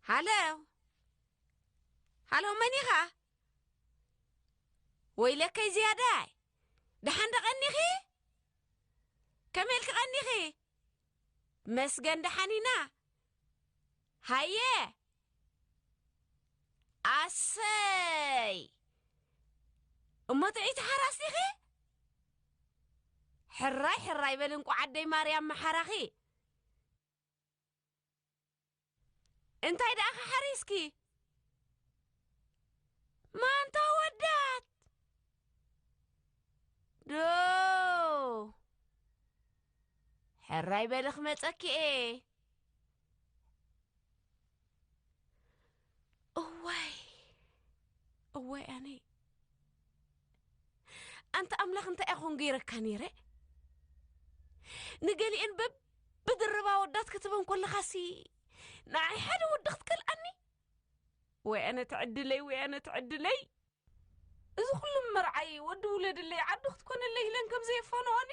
ሃሎ፣ ሃሎ፣ መን ኢኻ? ወይለከይ ዝያዳይ፣ ደሓን ዶ ቀኒኺ? ከመይ ኢልኪ ቀኒኺ? መስገን ደሓን ኢና። ሃየ፣ ኣሰይ፣ እሞ ጥዕይቲ ሓራስ ዲኺ? ሕራይ ሕራይ በሊ፣ እንቋዕ ኣደይ ማርያም መሓራኺ። እንታይ ደኣ ሓሪስኪ? ማንታ ወዳት ዶ? ሕራይ በሊ ክመጸኪ እየ። እዋይ፣ እዋይ ኣነይ። ኣንታ ኣምላኽ እንታይ እየ ኾን ገይረካ ነይረ? ንገሊኤን በብድርባ ወዳት ክትበን ከለኻሲ ንዓይ ሓደ ወዲ ክትከልኣኒ? ወይ ኣነ ትዕድለይ፣ ወይ ኣነ ትዕድለይ። እዚ ኩሉ መርዓይ ወዲ ውለድለይ ዓዲ ክትኮነለይ ኢለን ከም ዘየፋንዋኒ።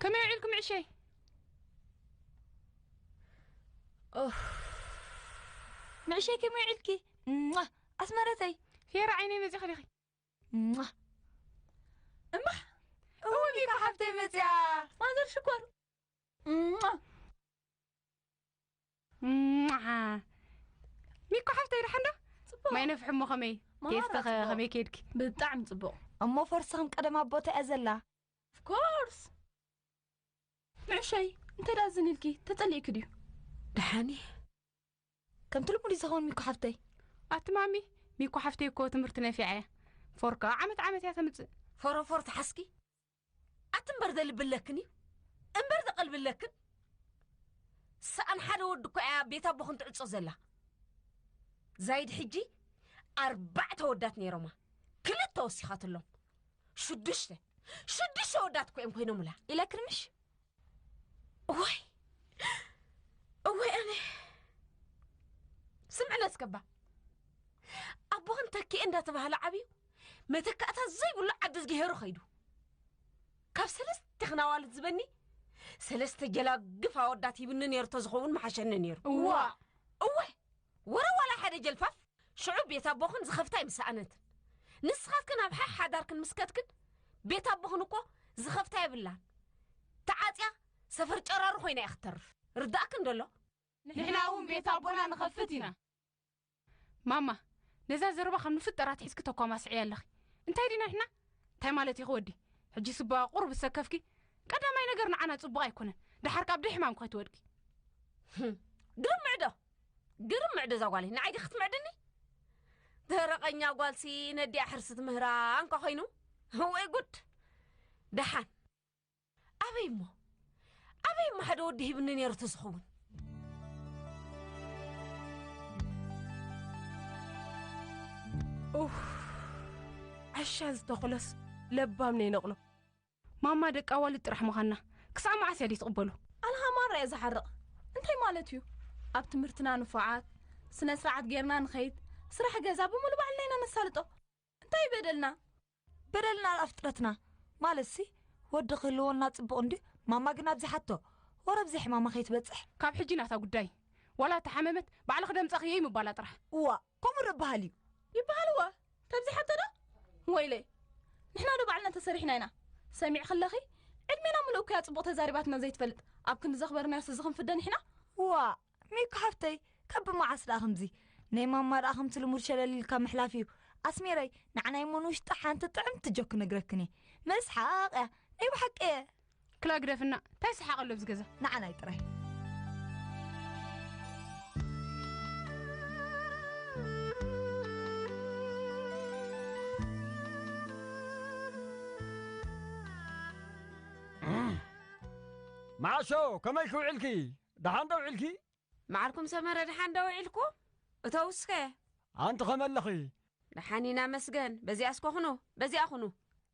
ከመይ ውዒልኩም ዕሸይ? ኦህ፣ ንዕሸይ ከመይ ውዒልኪ? እማ፣ ኣስመረተይ። ፊየራ ዓይነይ መጺኺ ዲኺ? እማ። እማ። እወ፣ ሚኮ ሓፍተይ መጺኣ። ማዘር ሽኮር። እማ። እማ። ሚኮ ሓፍተይ ደሓን ዶ? ጽቡቕ። ማይ ነፍሒ እሞ ከመይ? ማራ ቴስተ ኸ ጽቡቕ። ከመይ ከይድኪ? ብጣዕሚ ጽቡቕ። እሞ ፈርስኽም ቀደም ኣብ ቦታ እያ ዘላ? Of course። ንዕሸይ፣ እንተ ደኣ ዝን ኢልኪ፣ ተጸሊእኪ ድዩ? ደሓን እየ። ከምቲ ልሙድ እዩ ዝኸውን ሚኮ ሓፍተይ። ኣቲ ማሚ፣ ሚኮ ሓፍተይ እኮ ትምህርቲ ነፊዓ እያ። ፎርካ ዓመት ዓመት እያ ተምጽእ። ፎሮፎር ተሓስኪ? ኣቲ እምበር ዘልቢ ኣለክን እዩ። እምበር ዘቐልቢ ኣለክን። ሰኣን ሓደ ወዲ እኮ እያ ቤት ኣቦኽን ትዕጾ ዘላ። ዛይድ ሕጂ ኣርባዕተ ወዳት ነይሮማ። ክልተ ወሲኻትሎም። ሽዱሽተ። ሽዱሽተ ወዳት እኮ እዮም ኮይኖምላ። ኢለክን ምሽ? እዋይ፣ እዋይ ኣነ። ስምዕና እስከባ። ኣቦኽን ተኪኤ እንዳተባህለ ዓብዩ፣ መተካእታ ዘይብሉ ዓዲ ዝገሄሩ ኸይዱ። ካብ ሰለስቲኽን ኣዋልድ ዝበኒ፣ ሰለስተ ጀላግፍ ኣወዳት ሂብኒ ነይሩ ተዝኸውን ምሓሸኒ ነይሩ። እዋ። እወ፣ ወረ ዋላ ሓደ ጀልፋፍ። ሽዑ ቤት ኣቦኽን ዝኸፍታ ኣይምሰኣነትን። ንስኻትክን ኣብ ሓሕ ሓዳርክን ምስ ከድክን፣ ቤት ኣቦኽን እኮ ዝኸፍታ የብላን። ተዓጽያ ሰፈር ጨራሩ ኮይና እያ ክትተርፍ። ርዳእክን ደሎ? ንሕና እውን ቤት ኣቦና ንኸፍት ኢና። ማማ፣ ነዛ ዘረባ ካብ ንፍጠራ ኣትሒዝኪ ተኳማስዕያ ኣለኺ። እንታይ ዲና ንሕና? እንታይ ማለት ኢኺ ወዲ? ሕጂ ስባ ቁሩብ ዝሰከፍኪ፣ ቀዳማይ ነገር ንዓና ጽቡቕ ኣይኮነን። ደሓር ካብ ደይ ሕማም ከይትወድቂ። ህም፣ ግርም ምዕዶ። ግርም ምዕዶ እዛ ጓለይ። ንዓይ ዲኺ ክትምዕድኒ? ደረቐኛ ጓልሲ ነዲኣ ሕርሲ ትምህራ እንኳ ኮይኑ። ወይ ጉድ። ደሓን። ኣበይ እሞ? ኣበይ እሞ ሓደ ወዲ ሂብኒ ነይሩ ተዝኸውን? ኡፍ፣ ዓሻ ዝተኹለስ ለባም ነይነቕሎ። ማማ ደቂ ኣዋልድ ጥራሕ ምዃንና ክሳዕ መዓስ እያ ደይ ትቕበሉ? ኣልሃ ማራ እየ ዝሓርቕ። እንታይ ማለት እዩ? ኣብ ትምህርትና ንፉዓት፣ ስነ ስርዓት ጌርና ንኸይድ፣ ስራሕ ገዛ ብምሉእ ባዕልና ኢና ነሳልጦ። እንታይ በደልና? በደልና ኣብ ፍጥረትና። ማለትሲ፣ ወዲ ክህልወና ጽቡቕ እንድዩ፣ ማማ ግን ኣብዚሓቶ። ወረ ብዘይ ሕማማ ከይትበጽሕ። ካብ ሕጂ ናታ ጉዳይ። ዋላ ተሓመመት፣ ባዕልኺ ደምጻኽየይ ምባላ ጥራሕ። እዋ፣ ከምኡ ዶ በሃል እዩ? ይበሃል እዋ። ተብዚሓቶ ዶ? ወይለይ። ንሕና ዶ ባዕልና ተሰሪሕና ኢና? ሰሚዕኺ ኣለኺ? ዕድሜና ምሉእ እኮ እያ ጽቡቕ ተዛሪባትና ዘይትፈልጥ። ኣብ ክንዲ ዘኽበርናዮስ እዚ ክንፍደን ኢሕና? እዋ፣ ሚኮ ሓፍተይ፣ ካብ ብመዓስ ደኣ ከምዚ? ናይ ማማ ደኣ ከምቲ ልሙድ ሸለል ኢልካ ምሕላፍ እዩ። ኣስሜረይ፣ ንዓናይ እሞ ንውሽጢ ሓንቲ ጥዕምቲ ጆክ ክነግረክን እየ። ምስሓቕ እያ። ናይ ብሓቂ እየ። ክላ ግደፍና፣ እንታይ ሰሓቕ ኣሎ ኣብዚ ገዛ? ንዓናይ ጥራይ። መዓሾ፣ ከመይ ክውዕልኪ? ደሓን ዶ ውዕልኪ? መዓልኩም ሰመረ፣ ደሓን ዶ ውዒልኩም? እተው እስከ። ኣንቲ ከመ ኣለኺ? ደሓን ኢና መስገን። በዚኣ እስከ ኩኑ፣ በዚኣ ኩኑ።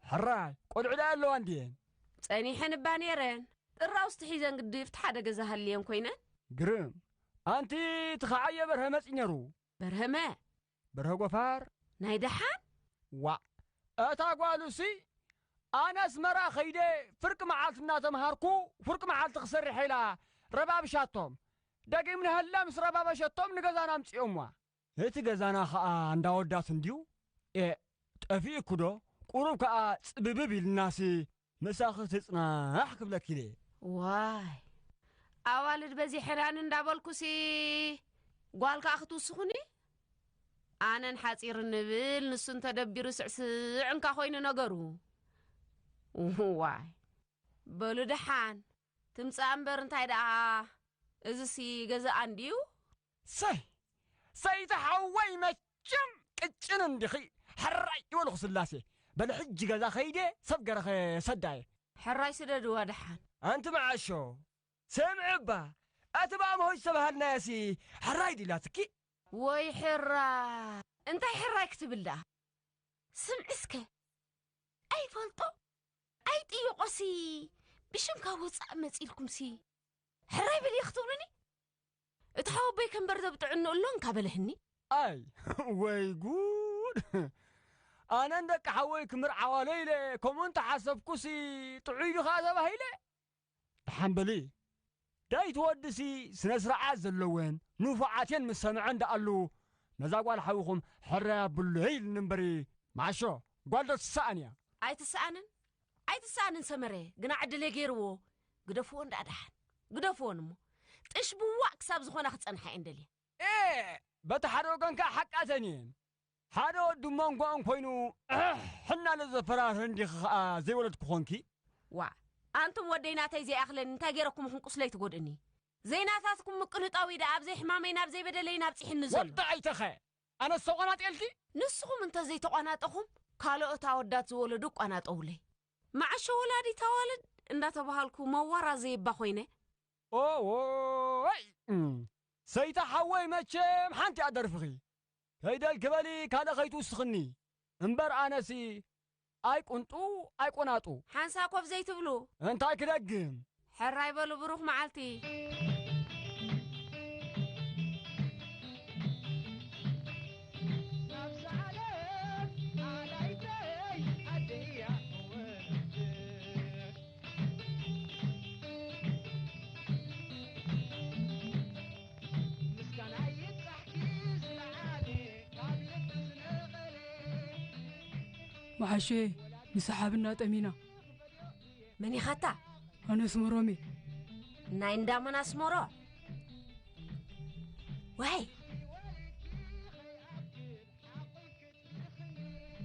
ሕራይ፣ ቆልዑ ደኣ ኣለዋ እንድየን? ጸኒሐን እባ ነይረን። ጥራውስቲ ሒዘን ግድፍቲ ሓደ ገዛ ሃልየን ኮይነን። ግርም። ኣንቲ እቲ ኸዓየ በርሀ መጺ ነይሩ። በርሀመ? በርሀ ጎፋር። ናይ ደሓን? ዋእ፣ እታ ጓሉሲ ኣነ ኣስመራ ኸይደ ፍርቂ መዓልቲ እናተምሃርኩ ፍርቂ መዓልቲ ክሰርሕ ኢላ ረባብሻቶም። ደጊም ንሀላ ምስ ረባበሸቶም ንገዛና ኣምጺኦምዋ። እቲ ገዛና ኸኣ እንዳወዳት እንድዩ። ኤ፣ ጠፊእኩ ዶ? ቁሩብ ከኣ ጽብብብ ኢልናሲ ምሳኺ ትጽናሕ ክብለኪ ኢለ። ዋይ፣ ኣዋልድ በዚሐናን እንዳበልኩሲ ጓል ከኣ ክትውስኹኒ? ኣነን ሓጺር እንብል ንሱ እንተደቢሩ ስዕስዕ እንካ ኮይኑ ነገሩ። ዋይ፣ በሉ ደሓን ትምጻእ እምበር እንታይ ደኣ እዚሲ ገዛኣ እንድዩ? ሰይ፣ ሰይቲ ሓወይ መቸም ቅጭን እንዲኺ። ሕራይ ይበልኹ ስላሴ። በሊ ሕጂ ገዛ ኸይደ ሰብ ገረኸ ሰዳየ። ሕራይ ስደድዋ ደሓን። ኣንቲ መዓሾ፣ ስምዒ እባ፣ እቲ ብኣምሆይ ዝተባሃልናዮሲ ሕራይ ዲላትኪ? ወይ ሕራይ፣ እንታይ ሕራይ ክትብል ደኣ? ስምዒ እስከ፣ ኣይፈልጦ፣ ኣይጥይቆሲ፣ ብሽም ካብ ወጻእ መጺልኩምሲ፣ ሕራይ በልየ ክትብሉኒ? እቲ ሓወቦይ ከንበር ዘብጥዕኑ ኣሎ እንካ በለህኒ። ኣይ፣ ወይ ጉድ! ኣነን ደቂ ሓወይ ክምርዓዋሎ ኢለ፣ ከምኡ እንተሓሰብኩሲ፣ ጥዑይ ዶ ኸኣ ተባሂለ? ደሓን በሊ። ዳይት ወድሲ ስነ ስርዓት ዘለወን ንፉዓት እየን ምስ ሰምዐን ደኣሉ፣ ነዛ ጓል ሓውኹም ሕራይ ኣብሉ ኢልኒ እምበሪ፣ መዓሾ፣ ጓል ዶ ትሰኣን እያ? ኣይትሰኣንን፣ ኣይትሰኣንን ሰመረ፣ ግና ዕድለይ ገይርዎ። ግደፍዎ እንዳ ደሓን፣ ግደፍዎን እሞ። ጥሽ ብዋእ ክሳብ ዝኾና ክጸንሓ እየን ደልየ። ኤ፣ በቲ ሓደ ወገን ከኣ ሓቃተን እየን። ሓደ ወዲ መንጎኦም ኮይኑ እሕ እናለ ዘፈራርህ እንዲኺ ኸኣ ዘይወለድኩ ኾንኪ? ዋእ፣ ኣንቱም ወደይ ናተይ ዘይኣኽለኒ እንታይ ገይረኩም ኢኹም ቁስለይ ትጎድእኒ? ዘይናታትኩም ምቅንጣው እዩ ደኣ ኣብ ዘይሕማመይን ኣብ ዘይበደለይን ኣብጺሕኒ ዘሎ። ወዲ ኣይተኸ፣ ኣነስ ተቋናጢኤልኪ? ንስኹም እንተ ዘይተቋናጠኹም፣ ካልኦት ኣወዳት ዝወለዱ እቋናጠውለይ። መዓሾ ወላዲት ኣዋልድ እንዳተባሃልኩ መዋራ ዘይባ ኮይነ። ኦዎይ! እም፣ ሰይቲ ሓወይ መቸም ሓንቲ እያ ደርፍኺ። ከይደልኪ በሊ ካልእ ከይትውስኽኒ። እምበር ኣነሲ ኣይቁንጡ ኣይቆናጡ። ሓንሳብ ኮፍ ዘይትብሉ። እንታይ ክደግም? ሕራይ በሉ ብሩኽ መዓልቲ። ምስጋና ይብጻሕኪ ዝለዓለ ካብ ልቢ ዝነቐለ። መዓሾየ፣ ንሰሓብ እናጠሚና። መን ኢኻታ? ኣነ ኣስመሮም እየ። ናይ እንዳ መን ኣስመሮ? ዋይ!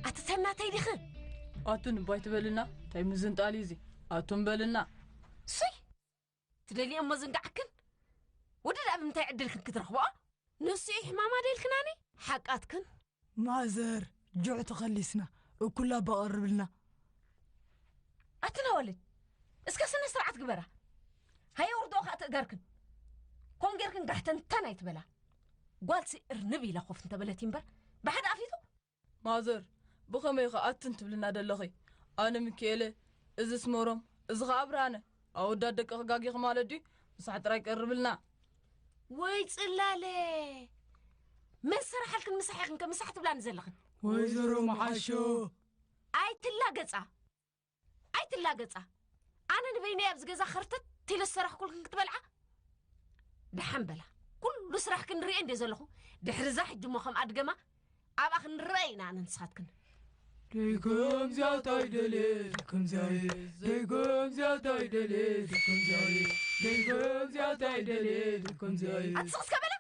ኣቲ ተናተይ ዲኺ? ኣቱን እባ ኣይትበልና፣ እንታይ ምዝንጣል እዩ እዚ? ኣቱን በልና። ሱይ! ትደልየን እሞ ዝንጋዓክን? ወዲ ደኣ ብምንታይ ዕድልክን ክትረኽብኦ? ንሱ እዩ ሕማማ ደልክናኒ? ሓቃትክን? ማዘር፣ ጁዕ ተኸሊስና፣ እኩላ በቐርብልና። ኣቲ ነወልድ፣ እስከ ስነ ስርዓት ግበራ። ሃየ ውርድኦ ከኣ ትእገርክን። ኮን ጌርክን ጋሕተንተን ኣይትበላ። ጓልሲ እርንብ ኢላ ኮፍ እንተበለት እምበር፣ ብሓደ ኣፊቱ። ማዘር፣ ብኸመይ ኢኺ ኣትን ትብልና ደለኺ? ኣነ ሚኪኤለ፣ እዚ ኣስመሮም፣ እዚ ኸኣ ብርሃነ። ኣወዳት ደቂ ኸጋጊኺ ማለት ድዩ? ምሳሕ ጥራይ ቀርብልና። ወይ ጽላለ! መን ሰራሓልክን ምሳሕ ኢኽን ከ ምሳሕ ትብላኒ ዘለኽን? ወይዘሮ መዓሾ! ኣይትላገጻ! ኣይትላገጻ። ኣነ ንበይነይ ኣብዚ ገዛ ኸርተት ኢለ ዝሰራሕኩልክን ክትበልዓ? ደሓን በላ። ኩሉ ስራሕክን ንሪኦ እንድየ ዘለኹ። ድሕሪ እዛ ሕጂ እሞ ከም ኣድገማ ኣብኣ ክንረኣይ ኢና ኣነ ንስኻትክን። ደይ ከምዚኣ ታይ ደልየ፣ ደይ ከምዚኣ እየ። ደይ ከምዚኣ ታይ ደልየ፣ ደይ ከምዚኣ እየ። ደይ ከምዚኣ ታይ ደልየ፣ ደይ ከምዚኣ እየ። ኣቲ ስቕ እስከ በላ።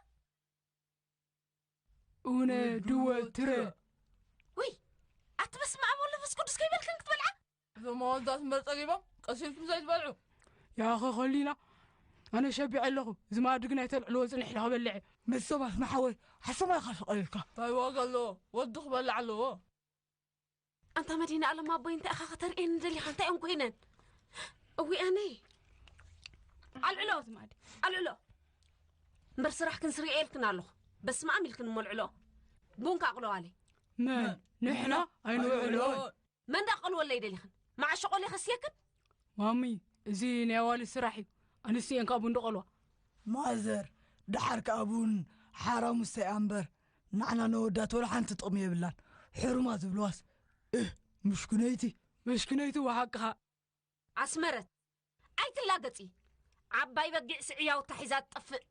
ኡነ ድወ ትረ። ውይ፣ ኣቲ በስመ ኣብ ወወልድ ወመንፈስ ቅዱስ ከይበልክን ክትበልዓ? እዞም ኣወዳት እምበር ጸጊቦም፣ ቀስ ኢልኩም ዘይትበልዑ። ያኸ ኸሊና፣ ኣነ ሸቢዐ ኣለኹ። እዚ መኣዲ ግን ኣይተልዕልዎ፣ ጽንሕ ኢለ ክበልዕ እየ። መሰባት ንሓወይ፣ ሓሰማ ኢኻ ስቕ ኢልካ። እንታይ ዋጋ ኣለዎ? ወዲ ክበልዕ ኣለዎ። ኣንታ መድህን ኣለም ኣቦይ፣ እንታይ ኢኻ ከተርእየኒ ደሊኻ? እንታይ እየን ኮይነን? እዊ ኣነ። ኣልዕሎ፣ ኣልዕሎ። እምበር ስራሕ ክንስርኤልክን ኣለኹ። በስመ ኣብ ኢልክን እሞ ልዕልኦ። ቡን ካቕልዋለይ። መን? ንሕና ኣይንውዕሎን። መን ዳ ቀልወለይ ደሊኽን? መዓሾ ቆሌ ከስየክን? ማሚ፣ እዚ ናይ ኣዋልድ ስራሕ እዩ። ኣንስቲ እየን ካብ ቡን ድቐልዋ። ማዘር፣ ደሓር ከኣ ቡን ሓራሙ ሰይ ኣምበር፣ ንዓና ነወዳት ወላ ሓንቲ ጥቕሚ የብላን። ሕሩማ ዝብልዋስ፣ እህ፣ ምሽኩነይቲ። ምሽኩነይቲ ወሓቅኻ። ኣስመረት፣ ኣይትላገጺ። ዓባይ በጊዕ ስዕያውታ ሒዛ ትጠፍእ።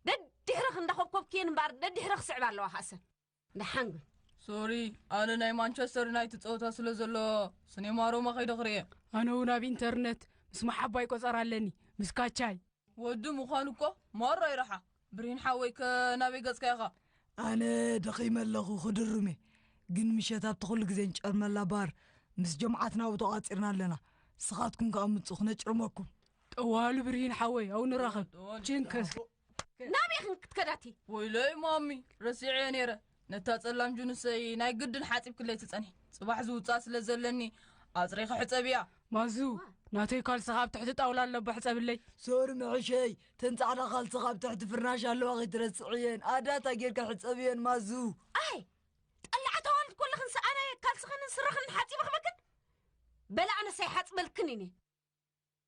ደድሕረኽ እንዳኾብኮብክየን እምበኣር፣ ደድሕረኽ ስዕባ ኣለዋ ኸኣሰን። ደሓን ግን። ሶሪ፣ ኣነ ናይ ማንቸስተር ዩናይትድ ጸወታ ስለ ዘሎ፣ ስኔማ ሮማ ከይደ ክርእየ። ኣነ እውን ኣብ ኢንተርነት ምስ መሓባይ ቆጸራ ኣለኒ፣ ምስ ካቻይ። ወዲ ምዃን እኮ ማራ ይረሓ። ብርሂን ሓወይ ከ ናበይ ገጽካ ኢኻ? ኣነ ደኺመ ኣለኹ፣ ክድርም እየ። ግን ምሸት ኣብቲ ኩሉ ግዜ ንጨርመላ ባር ምስ ጀምዓትና ኣብኡ ተቋጺርና ኣለና። ንስኻትኩም ከኣ ምጹ፣ ክነጭርመኩም። ጠዋሉ ብርሂን ሓወይ፣ ኣብኡ ንራኸብ። ጠዋሉ። ችንከስ። ናበይ ኢኽን ክትከዳ ኣቲ? ወይለይ ማሚ፣ ረሲዐዮ ነይረ። ነታ ጸላም ጁኑሰይ ናይ ግድን ሓጺብክለይ ትጸንሒ። ጽባሕ ዝውጻእ ስለ ዘለኒ ኣጽሪኺ ሕጸብያ። ማዙ፣ ናተይ ካልሲ ካብ ትሕቲ ጣውላ ኣለቦ ሕጸብለይ። ሶሪ መሕሸይ፣ ተን ጻዕዳ ካልሲ ካብ ትሕቲ ፍርናሽ ኣለዋ ከይትረስዕየን። ኣዳታ ጌርካ ሕጸብየን ማዙ። ኣይ፣ ጠላዕቲ ኣዋልድ ኮለኽን ሰኣናየ ካልስኽንን ስረኽንን ሓጺበ ክበክን? በላ ኣነስ ኣይሓጽበልክን ኢነ።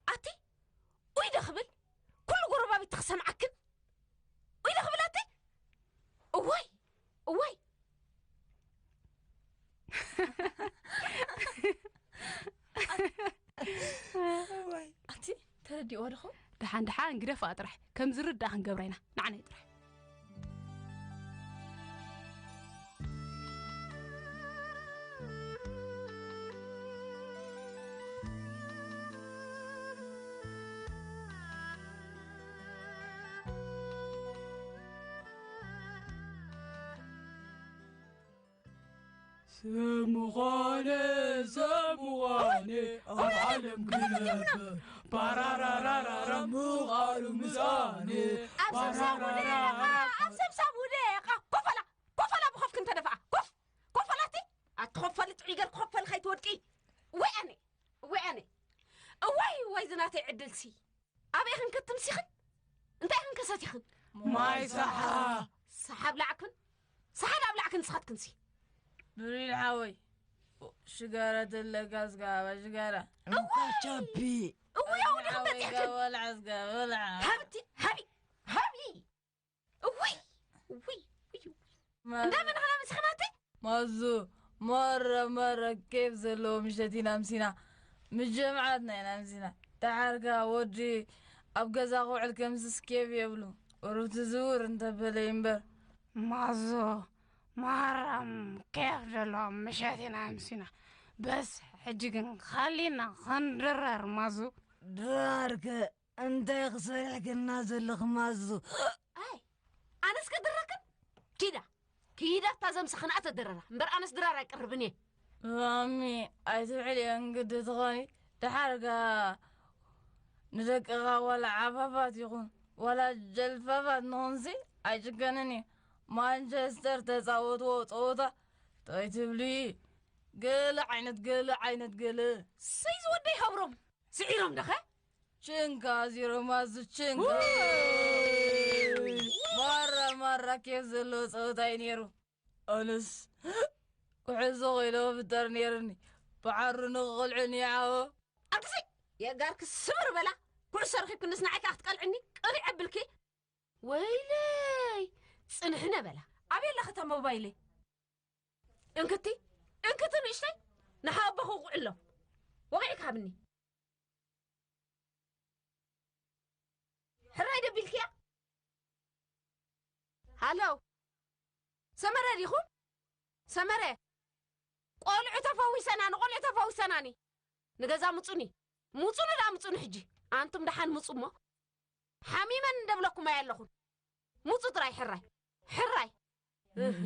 ኣቲ፣ ኡይ ዶ ክብል? ኩሉ ጎረባቢት ክሰምዓክን? ኡይ ዶ ክብል ኣቲ? እዋይ፣ እዋይ። ኣቲ፣ ተረዲእዋ ዶ ኸውን? ደሓን ደሓን ግደፍኣ ጥራሕ። ከም ዝርዳእ ክንገብራ ኢና። ንዓናይ ጥራሕ። ሰብ ምዃነ፣ ሰብ ምዃነ፣ ኣብ ዓለም ክነብር፣ ባራራራራራ ምዃኑ ምሳኔ፣ ኣብ ሰብሳብ ወደቓ፣ ኣብ ሰብሳብ ወደቓ። ኮፈላ፣ ኮፈላ ብኸፍኪ እንተደፍኣ፣ ኮፍ፣ ኮፈላቲ፣ ኣትኸፈሊ ጥዑይ ገር ክኸፈል ከይትወድቂ። ወይ ኣነ፣ ወይ ኣነ። እዋይ፣ ወይ ዝናተይ ዕድልሲ። ኣበይ ኢኽን ከትምሲኽን? እንታይ ኢኽን ከሰቲኽን? ማይ ሰሓ። ሰሓ ኣብላዕክን? ሰሓ ኣብላዕክን ንስኻትክንሲ? ብሪል ሓወይ፣ ሽጋራ ተለካ እስካ ኣባ ሽጋራ። እንኳ ቻፒ። እውይ፣ ኣውዲኽን ሓወይ፣ በጺሕክን። በልዓ እስካ፣ በልዓ። ሃብቲ፣ ሃቢ፣ ሃቢ። እውይ፣ እውይ፣ እውይ። ማዘር። እንዳ መን ኸና ምስኽናቲ? ማዙ፣ መረ፣ መረ፣ ኬፍ ዘለዎ ምሸት ኢና ኣምሲና። ምስ ጀምዓትና ኢና ኣምሲና። ደሓርካ ወዲ ኣብ ገዛ ክውዕል ከምስስ ኬፍ የብሉ። ቁሩብ ትዝውር እንተበለ እምበር። ማዙ፣ ማራም ኬፍ ዘለዎ ምሸት ኢና ኣምሲና። በስ ሕጂ ግን ካሊና ኸንድረር ማዙ። ድራርከ እንታይ ክሰርሕክና ዘለኽ ማዙ? ኣይ፣ ኣነስ ከድረክን? ኪዳ፣ ኪዳ እታ ዘምስኽንኣ ተድረራ። እምበር ኣነስ ድራር ኣይቅርብን እየ። ማሚ፣ ኣይትውዕል እየ እንግዲ ትኾኒ። ደሓርጋ ንደቅኻ ዋላ ዓፋፋት ይኹን፣ ዋላ ጀልፋፋት ንኹንሲ ኣይጭከንን እየ። ማንቸስተር ተጻወትዎ ጸወታ ታይ ትብሊ? ገለ ዓይነት፣ ገለ ዓይነት፣ ገለ። ሰይ ዝወደይ ሃብሮም። ስዒሮም ደኸ? ችንካ ዚሮ ማዙ ችንካ። ውይ! ማራ ማራ ኬፍ ዘለዎ ጸወታ እዩ ነይሩ። ኣነስ ኩዕሶ ኮይነ ክፍጠር ነይርኒ። ብዓሩ ንኽቆልዑኒ ይዓቦ። ኣግዚ! የጋርኪ ስምር በላ። ኩዕሶ ረኺብክንስ ንዓይ ከኣ ክትቀልዕኒ? ቅሪ ዕብልኪ። ወይለይ! ጽንሕነ በላ። ኣበይ ኣለኺ እታ ሞባይለይ? እንክቲ፣ እንክቲ ንእሽተይ፣ ንሓወቦኺ ውቕዕሎ። ወቒዕኪ ሃብኒ። ሕራይ ደቢልክያ? ሃሎ። ሰመረ ዲኹም? ሰመረ። ቆልዑ ተፈዊሰና፣ ንቆልዑ ተፈዊሰናኒ። ንገዛ ምጹኒ። ምጹኒ ደኣ ምጹኒ ሕጂ። ኣንቱም ደሓን ምጹ እሞ። ሓሚመን እንደብለኩም ኣይ ኣለኹን። ምጹ ጥራይ ሕራይ። ሕራይ። እህ።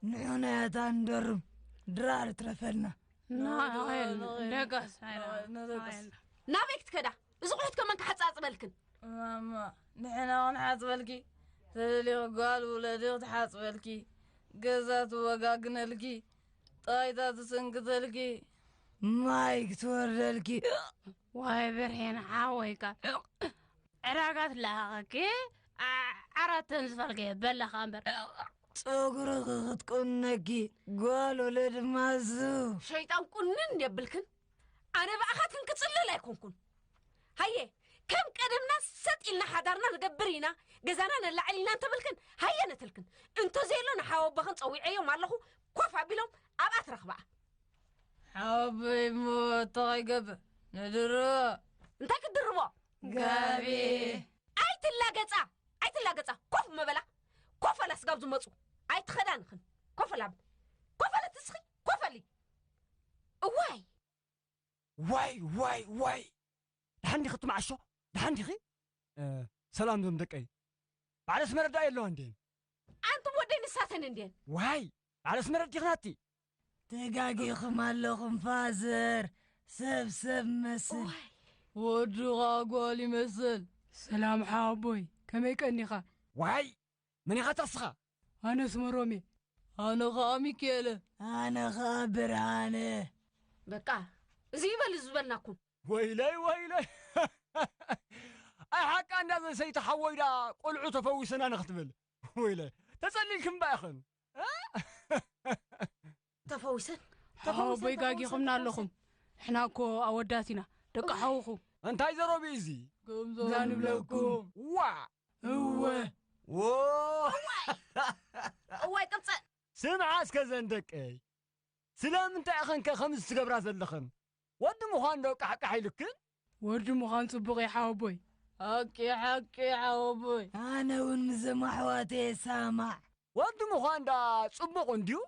ንሕና ያታ እንደርም ድራር ትረፈልና። ና፣ ና፣ ና፣ ና፣ ደጋስ፣ ኣይና፣ ና፣ ደጋስ። ኣይና። ናበይ ክትከዳ? እዚ ቁሑት ከመን ክሓጻጽበልክን? ማማ፣ ንሕና ክንሓጽበልኪ? ተደሊኺ ጓል ውለዲ ክትሓጽበልኪ፣ ገዛ ትወጋግነልኪ፣ ጣይታ ትስንክተልኪ፣ ማይ ክትወርደልኪ። ዋይ ብርሄን ሓወይካ። ዕዳጋ ትለኣኸኪ ዓራተን ዝፈልገ በላኻ እምበር። ጸጉርኺ ክትቁነኪ ጓል ወለድ ማዙ። ሸይጣን ቁንን የብልክን። ኣነ ብኣኻትክን ክጽልል ኣይኮንኩን። ሃየ፣ ከም ቀደምና ሰጥ ኢልና ሓዳርና ንገብር ኢና፣ ገዛና ነላዕል ኢና እንተብልክን፣ ሃየ ነትልክን። እንተዘየሎ ንሓወቦኽን ጸዊዐዮም ኣለኹ፣ ኮፍ ኣቢሎም ኣብኣ ትረኽብኣ። ሓወቦይ እሞ እንታይ ይገብር? ንድርቦ። እንታይ ክትድርቦ? ጋቢ። ኣይትላገጻ፣ ኣይትላገጻ። ኮፍ መበላ። ኮፈላ ስጋብ ዝመጹ። ኣይትኸዳንኽን። ኮፈላ። ኮፈለ ትስኺ። ኮፈሊ። እዋይ። ዋይ፣ ዋይ፣ ዋይ። ደሓን ዲኺ ትማዓሾ? ደሓን ዲኺ? እ፣ ሰላም ዞም ደቀይ። ባዕለ ኣስመረዳ የለዋ እንዴ? ኣንቱም ወደይ ንሳተን እንዴን? ዋይ፣ ባዕለ ኣስመረድ ዲኽናቲ? ተጋጊኹም ኣለኹም ፋዘር። ሰብ ሰብ መስል። ዋይ። ወዱ ኸኣ ጓል ይመስል። ሰላም ሓወቦይ፣ ከመይ ቀኒኻ? ዋይ፣ መን ኢኻ ተስኻ? ኣነ ስመሮም እየ። ኣነ ኸኣ ሚካኤለ። ኣነ ኸኣ ብርሃነ። በቃ፣ እዚ ይበል ዝበልናኩም። ወይለይ፣ ወይለይ። ኣይ ሓቃ እንዳ ዘሰይቲ ሓወይ ዳ ቆልዑ ተፈዊሰና ንኽትብል። ወይለይ፣ ተጸሊልክም እምባ ኢኽን። ተፈዊሰን? ሓወቦይ ተፈዊሰን፣ ጋጊኹምና ተፈዊሰን፣ ኣለኹም። ንሕና እኮ ኣወዳት ኢና፣ ደቂ ሓውኹም። እንታይ ዘረቢ እዚ? ከምዛ ንብለኩም። ዋ! እወ። ዎ! እዋይ ቅብጸ! ስምዓ እስከ ዘን ደቀይ። ስለምንታይ ኢኽንከ ከምዚ ትገብራ ዘለኽን? ወዲ ምዃን ዶ ቃሕቃሕ ኢልክን? ወዲ ምዃን ጽቡቕ እዩ ሓወቦይ። ሓቂ፣ ሓቂ ሓወቦይ። ኣነ እውን ምስዞም ኣሕዋተይ እሰማማዕ። ወዲ ምዃን ደኣ ጽቡቕ እንድዩ፣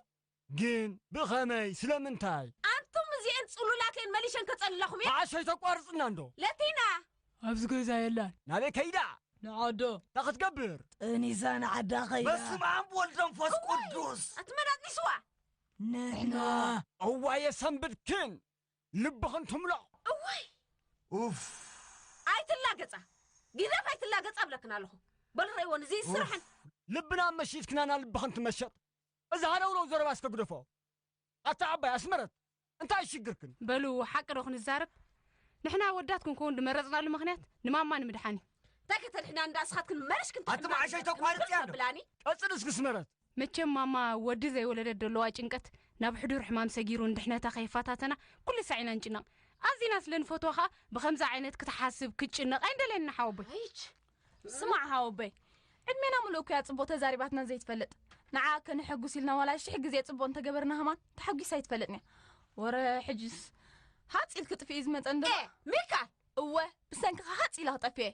ግን ብኸመይ? ስለምንታይ? ኣንቱም እዚኤን ጽሉላት እየን መሊሸን ከጸልላኹም እየ። መዓሾይ ተቋርጽና እንዶ። ለቲና! ኣብዚ ገዛ የላን። ናበይ ከይዳ? ንዓዶ። እንታይ ክትገብር? ጠኒሳ ንዓዳ ከይዳ። በስመ ኣብ ወልድ መንፈስ ቅዱስ። ኣቲ መን ኣጥኒስዋ? ንሕና። እዋየ ሰንብድክን። ልብኽን ትምለቕ። እዋይ! ኡፍ! ኣይትላገጻ። ግደፍ ኣይትላገጻ እብለክን ኣለኹ። በሉ ረእይወን፣ እዚ ስራሕን። ልብና መሺጥክናና ልብኽን ትመሸጥ። እዚ ሃለውለው ዘረባ እስከ ግደፎ። ኣታ ዓባይ ኣስመረት፣ እንታይ ሽግርክን? በሉ፣ ሓቂ ዶ ክንዛረብ? ንሕና ወዳት ክንከውን ዝመረጽናሉ ምኽንያት ንማማ ንምድሓን እዩ። እንታይ ከተድሕና እንዳ ንስኻትክን መረሽክን ኣቲ ትሕና መዓሸይ ተቋርጽ ያለ። ብላኒ። ቀጽል እስኪ ኣስመረት። መቸም ማማ ወዲ ዘይወለደት ዘለዋ ጭንቀት ናብ ሕዱር ሕማም ሰጊሩ ንድሕነታ ከይፈታተና ኩሉ ሳዕ ኢና ንጭነቕ። ኣዚና ስለ ንፈትዋ ኸኣ ብኸምዚ ዓይነት ክትሓስብ ክትጭነቕ ኣይንደልየን ኢና ሓወቦይ። ኣይች። ስማዕ ሓወቦይ፣ ዕድሜና ምሉእ እኮ እያ ጽቡቕ ተዛሪባትና ዘይትፈልጥ። ንዓ ከነሐጉስ ኢልና ዋላ ሽሕ ግዜ ጽቡቕ እንተገበርና ኸማን ተሓጒሳ ኣይትፈልጥን እያ። ወረ ሕጅስ ሃጽ ኢልኪ ጥፍኢ ዝመጸ እንዶ። ኤ፣ ሚካል! እወ፣ ብሰንክኻ ሃጽ ኢለ ክጠፍእ እየ።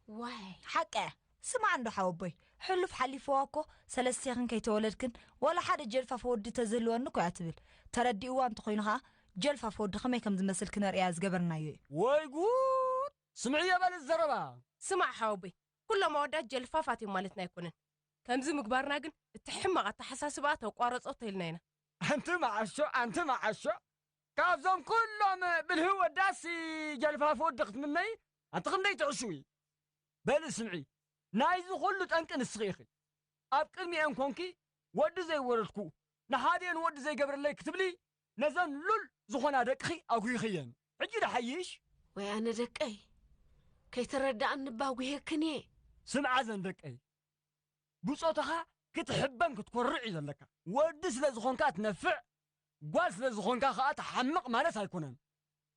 ዋይ። ሓቂ እያ። ስማዕ እንዶ ሓወቦይ፣ ሕሉፍ ሓሊፍዋ እኮ ሰለስቴኽን ከይተወለድክን ዋላ ሓደ ጀልፋፍ ወዲ ተዝህልወኒ እኮ እያ ትብል። ተረዲእዋ እንተኾይኑ ኸኣ ጀልፋፍ ወዲ ከመይ ከም ዝመስል ክነርእያ ዝገበርናዮ እዩ። ወይ ጉድ! ስምዕዮ በል ዘረባ። ስማዕ ሓወቦይ፣ ኩሎም ኣወዳት ጀልፋፋት እዮም ማለትና ኣይኮነን። ከምዚ ምግባርና ግን እቲ ሕማቕ ኣተሓሳስባኣ ተቋረጾ ተኢልና ኢና። ኣንቲ መዓሾ፣ ኣንቲ መዓሾ፣ ካብዞም ኩሎም ብልሂ ወዳሲ ጀልፋፍ ወዲ ክትምነይ ኣንቲ ክንደይ ትዕሽዊ። በሊ ስምዒ፣ ናይዚ ኩሉ ጠንቂ ንስኺ ኢኺ። ኣብ ቅድሚኤን ኮንኪ ወዲ ዘይወለድኩ፣ ንሓዲኤን ወዲ ዘይገብረለይ ክትብሊ፣ ነዘን ሉል ዝኾና ደቅኺ ኣጉሂኽየን። ሕጂ ደሓይሽ? ወይ ኣነ ደቀይ፣ ከይተረድኣኒ እባ ኣጉሄክን እየ። ስምዓ ዘን ደቀይ፣ ብጾትኻ ክትሕበን ክትኮርዕ እዩ ዘለካ። ወዲ ስለ ዝኾንካ ትነፍዕ፣ ጓል ስለ ዝኾንካ ኸኣ ትሓምቕ ማለት ኣይኮነን።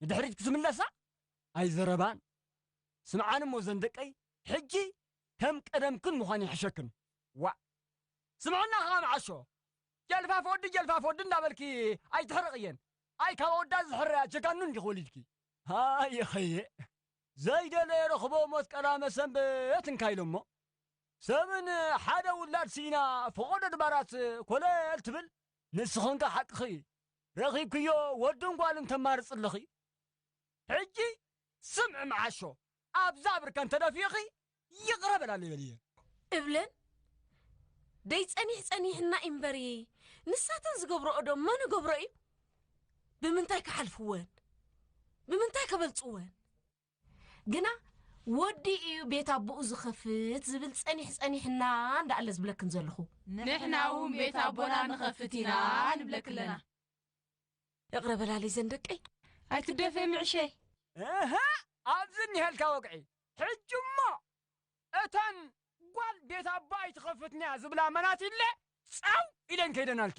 ንድሕሪት ክትምለሳ ኣይዘረባን። ስምዓኒ እሞ ዘን ደቀይ፣ ሕጂ ከም ቀደምክን ምዃን ይሕሸክን። ዋእ! ስምዕና ኸኣ መዓሾ፣ ጀልፋፍ ወዲ፣ ጀልፋፍ ወዲ እንዳበልኪ ኣይትሕርቕየን። ኣይ ካብ ኣወዳት ዝሕረያ ጀጋኑ እንዲኺ ወሊድኪ። ሃየ ኸየ፣ ዘይደለየ ረኽቦ ሞት ቀዳመ ሰንበት እንካ ኢሎሞ። ሰብን ሓደ ውላድ ስኢና ፈቖዶ ድባራት ኮለል ትብል። ንስኽንከ ሓቅኺ ረኺብክዮ ወድን ጓልን ተማርጽ ኣለኺ። ሕጂ ስምዒ መዓሾ፣ ኣብዛ ብርከን ተደፊእኺ ይቕረ በላሊ በልየ። እብለን ደይ ጸኒሕ ጸኒሕና እምበሪ፣ ንሳተን ዝገብረኦ ዶ መን ይገብሮ እዩ? ብምንታይ ክሓልፍወን? ብምንታይ ከበልጽወን? ግና ወዲ እዩ ቤት ኣቦኡ ዝኸፍት ዝብል ጸኒሕ ጸኒሕና እንዳኣለ ዝብለክን ዘለኹ። ንሕና እውን ቤት ኣቦና ንኸፍት ኢና ንብለክ ኣለና። ይቕረ በላሊ ዘን ደቀይ። ኣይትደፈ ምዕሸይ። እህ፣ ኣብዚ እኒሀልካ ወግዒ። ሕጂ እሞ እተን ጓል ቤት ኣባይ ትኸፍትንያ ዝብላ መናት ኢለ ጻው ኢለን ከይደናልኪ።